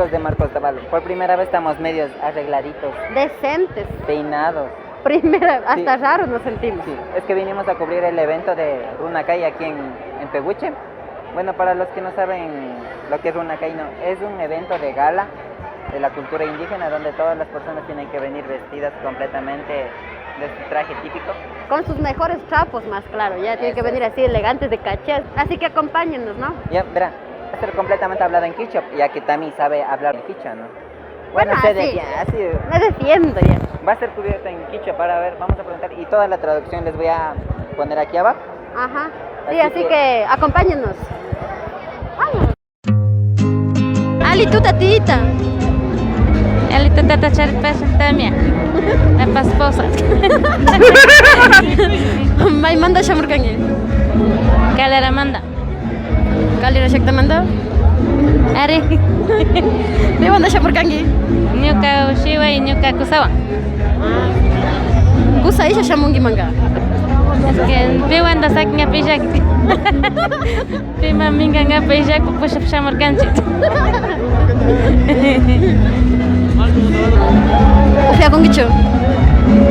Chicos de Marcos Tavalo, por primera vez estamos medios arregladitos. Decentes. Peinados. Primera, hasta raros nos sentimos. Sí, es que vinimos a cubrir el evento de Runakay aquí en Peguche. Bueno, para los que no saben lo que es Runakay, no, es un evento de gala de la cultura indígena donde todas las personas tienen que venir vestidas completamente de su traje típico. Con sus mejores trapos, más claro, ya tienen que venir así elegantes de caché. Así que acompáñennos, ¿no? Ya, verá, va a ser completamente hablado en quichua, ya que Tami sabe hablar en quichua, ¿no? Bueno, Bueno, sé de así. qué, así. Me defiendo ya. Va a ser cubierta en quichua para ver, vamos a preguntar y toda la traducción les voy a poner aquí abajo. Ajá. Sí, Así así que que acompáñenos. Vamos. Ali, tuta tita. Ali tuta charipasha tamia. La pasposa. May manda shamurkangi. Kalera manda. Kalera shakta manda. Ari. Piwanta shamurkanki? Ñuka ushiwa y ñuka kusawa. Kusa isha shamunki manga. Es que piwanta sakinga pillak. Pima minkanga pillak pushap shamurkanchik. Ufiakunkichu?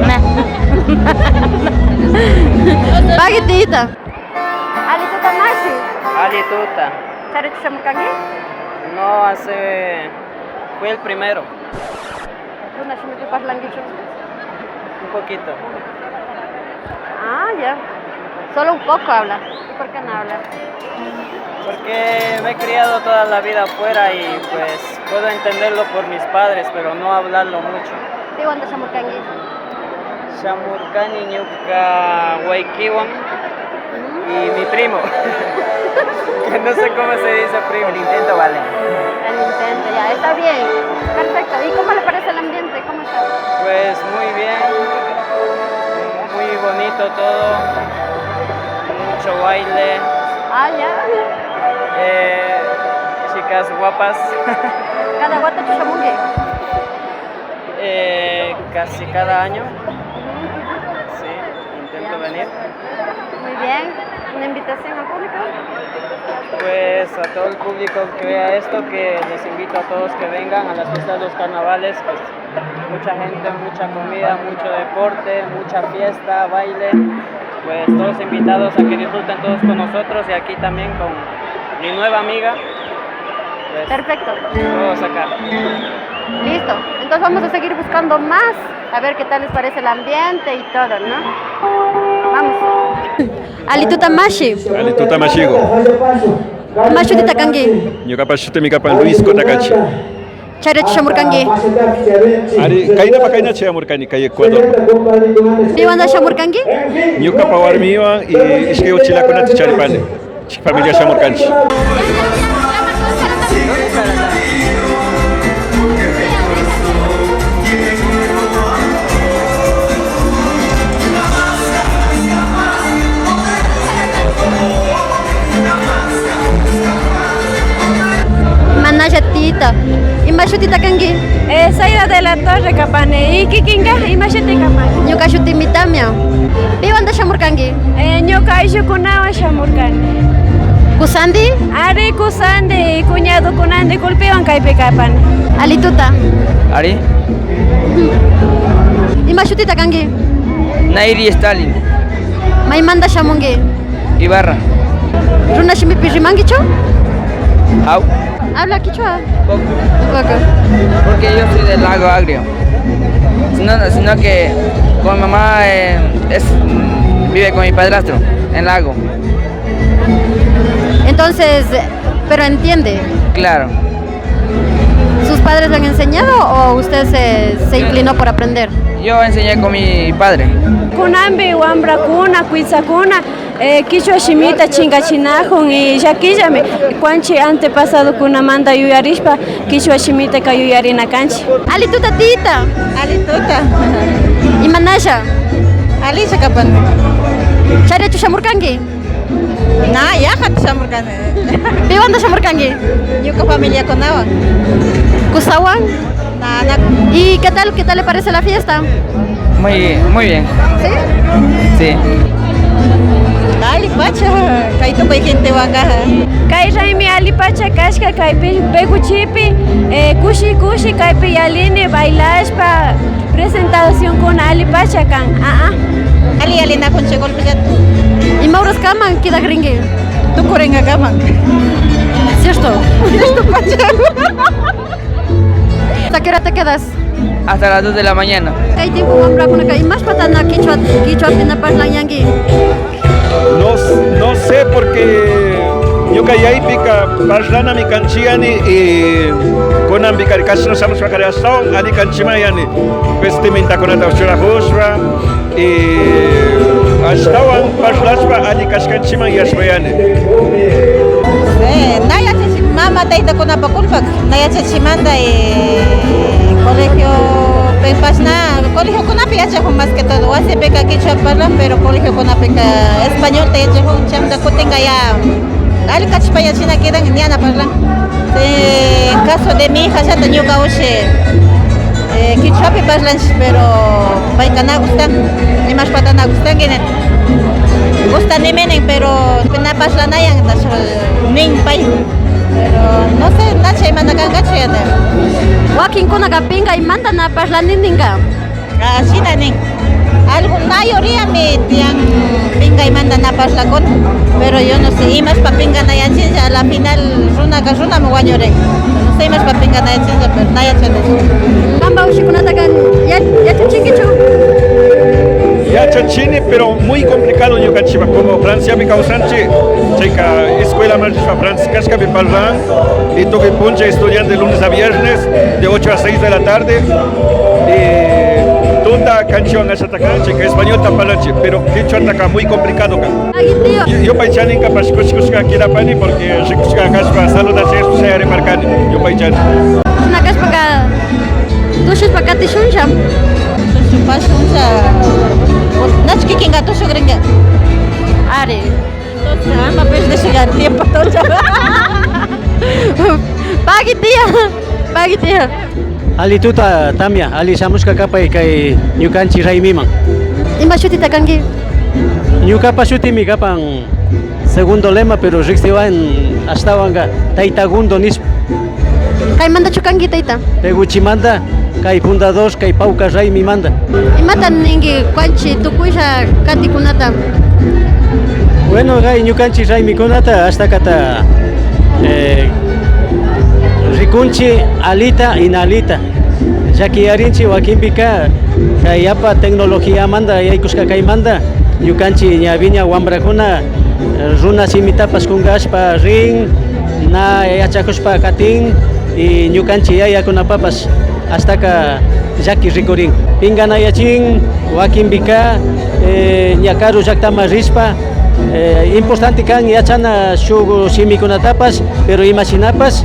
Na. Pagui tita. Ali tuta mashi. Ali tuta. Charichu shamurkanki? No, hace... Fui el primero. Runa shimipi parlankichu? Un poquito. Ah, ya. Solo un poco habla. ¿Y por qué no habla? Porque me he criado toda la vida afuera y pues puedo entenderlo por mis padres, pero no hablarlo mucho. Piwanta shamurkanki? Shamurkani ñuka waykiwan y mi primo. Que no sé cómo se dice primo. El intento vale. El intento, ya, está bien. Perfecto. ¿Y cómo le parece el ambiente? ¿Cómo está? Pues muy bien, muy bonito todo, mucho baile. Ah, ya. Chicas guapas. ¿Cada wata chushamungi? Casi cada año. Sí, intento venir. Muy bien. ¿Una invitación al público? Pues a todo el público que vea esto, que les invito a todos que vengan a las fiestas de los carnavales, pues mucha gente, mucha comida, mucho deporte, mucha fiesta, baile, pues todos invitados a que disfruten todos con nosotros y aquí también con mi nueva amiga. Pues, Perfecto. Todos acá. Listo. Entonces vamos a seguir buscando más, a ver qué tal les parece el ambiente y todo, ¿no? Vamos. Alituta mashi. Alituta mashigo. Mashutita kangi. Ñuqapa shutimi kapan Luis Cotacachi. Chayrachu shamurkanki. Ari, kaynapa kayna chayamurkani kay Ecuador. Piwanta shamurkanki? Ñuqapa warmiwan y ishkay uchilakunata charipani. Familia shamurkanchik. Manaya tita. Ima shutita kanki? Zaida de la Torre kapani. Y kikinka ima shuti kapani? Ñuka shutimi Tamia. Piwanta shamurkanki? Ñuka ayllukunawan shamurkani. Kusandi? Ari kusandi, cuñadokunandi kulpiwan kaypi kapani. Alituta. Ari. Ima shutita kanki? Nairi Stalin. Maymanta shamunki? Ibarra. Runa shimipi rimankichu? Au. Habla quichua. Poco. Un poco. Porque yo soy del Lago Agrio. Sino que con mi mamá vive con mi padrastro en Lago. Entonces, ¿pero entiende? Claro. ¿Sus padres le han enseñado o usted se inclinó por aprender? Yo enseñé con mi padre. Kunambi, wambrakuna, kuitsakuna, kichwa shimita chinkachinajun y llakillami. Kuanchi antepasado kunamanta yuyarishpa kichwa shimita ka yuyarina kanchik. Alituta tita. Alituta. Imanasha. Alisha kapani. Chayrachu shamurkanki? Na, yaqata shamurkani. Piwanta shamurkanki? Ñuka familiakunawan. ¿Kusawan? Na, na. ¿Y qué tal le parece la fiesta? Muy, muy bien. ¿Sí? Sí. Ali pacha, kay tukuy gentewan kaja. Kay raymi alipacha kashka kaypi Peguchepi, kushi kushi kaypi yalini bailashpa presentacionkuna alipacha kan. Ali yalinakunchik golpillata. Ima horaskaman quedakrinki? Tukuringakaman. ¿Cierto? Cierto pacha. ¿Hasta qué hora te quedas? Hasta las 2 de la mañana. Kay tiempo wamrakunaka imashpata na kichwa kichwapi na parlanyanki? No, no sé porque ñuka yaypika parlanami kanchiyani y kunanpika kashna shamushpaka ashtawan alli kanchimayani vestimentakunata churajushpa y ashtawan parlashpa alli kashkanchiman yashpayani. Na yachachi mama taytakunapa culpa na yachachimanta colegio pipash na colegiokunapi yachakun más que todo wasipika kichwa parlan pero colegiokunapika españolta yachakun chaymanta kutinka ya alli kachishpa yachina quedan ñana parlan. En caso de mi hija llata ñuka ushi kichwapi parlanchik pero payka na gustan imashpata na gustanki nin gustanimi nin pero na parlanayan nin pay pero no sé na chaymanta kankachu yana. Wakinkunaka pinkaymanta na parlani ninka. Shina nin algo mayoriami tiyan pinkaymanta na parlakuna pero yo no sé imashpa pinkanayanchinlla a la final runaka runami wañurin no sé imashpa pinkanayanchinlla pero na yachanichu. Kanpa ushikunataka yachachinkichu? Yachachini pero muy complicado ñukanchikpa como Franciapi kawsanchik chayka escuela rishpa Francia kashkapi parlan y tukuy puncha estudian de lunes a viernes de 8 a 6 de la tarde y tuta kanchiwan ashata kanchik españolta parlanchik pero kichwataka muy complicado kan. Yupaychaninkapash kushikushka quedapani porque rikushka kashpa saludachishpa shayariparkani yupaychani. Shina kashpaka tushushpa katishunlla. Tushupashunlla. Nachu kikinka tushukrinka. Ari. Entonces, ama perdishka tiempo toncha. Pagui tía. Pagui tía. Ali tuta tamia, ali shamushka kapay kay ñukanchik raymiman. Ima shutita kanki? Ñukapa shutimi kapan segundo lema pero riqsiwan ashtawanka tayta Gundo nishpa. Kaymantachu kanki tayta? Peguchimanta kay fundador kay Pawkar Raymimanta. Imata ninki kuanchi tukuylla katikunata? Bueno, kay ñukanchik raymikunata ashtakata rikunchik alita y nalita. Llakiyarinchik wakinpika kay yapa tecnologiamanta yaykushka kaymanta ñukanchik ñaviña wambrakuna runa simitapas kunkashpa rin na yachakushpa katin y ñukanchik yayakunapapas ashtaka llaki rikurin. Pinkanayachin wakinpika ña karu llaktaman rishpa importante kan yachana shuk shimikunatapas pero imashinapas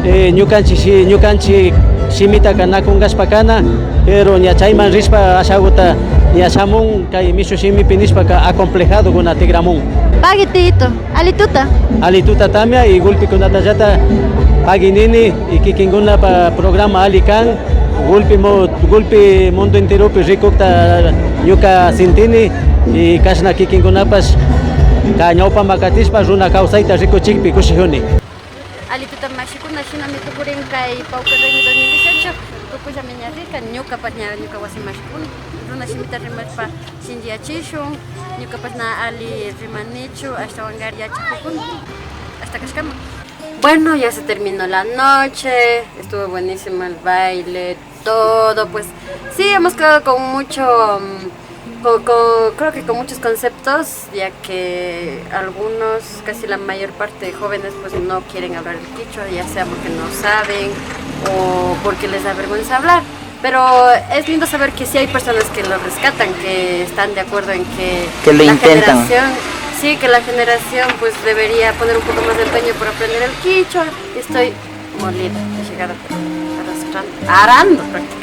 ñukanchik ñukanchik shimitaka na kunkashpa kana pero ña chayman rishpa ashaguta ña shamun kay mishu shimipi nishpaka acomplejado kuna tigramun. Pagui tito, alituta. Alituta tamia y gulpikunatallata pagui nini y kikinkunapa programa ali kan gulpi gulpi mundo enteropi rikukta ñuka sintini y kashna kikinkunapash ka ñawpaman katishpa runa kawsayta rikuchikpi kushijuni. Alituta mashikuna shinami tukurin kay Pawkar Raymi 2018 tukuyllami ña rirka ñukapash ña ñuka wasi mashikuna runa shimita rimashpa shinlliyachishun ñukapash na ali rimanichu ashtawankari yachakukuni hasta kashkaman. Bueno, ya se terminó la noche, estuvo buenísimo el baile, todo, pues sí, hemos quedado con mucho, creo que con muchos conceptos, ya que algunos, casi la mayor parte de jóvenes, pues no quieren hablar el quichua, ya sea porque no saben o porque les da vergüenza hablar. Pero es lindo saber que sí hay personas que lo rescatan, que están de acuerdo en que Que lo la intentan. generación, sí, que la generación pues debería poner un poco más de empeño por aprender el quichua. Estoy molida, he llegado arrastrando, arando prácticamente.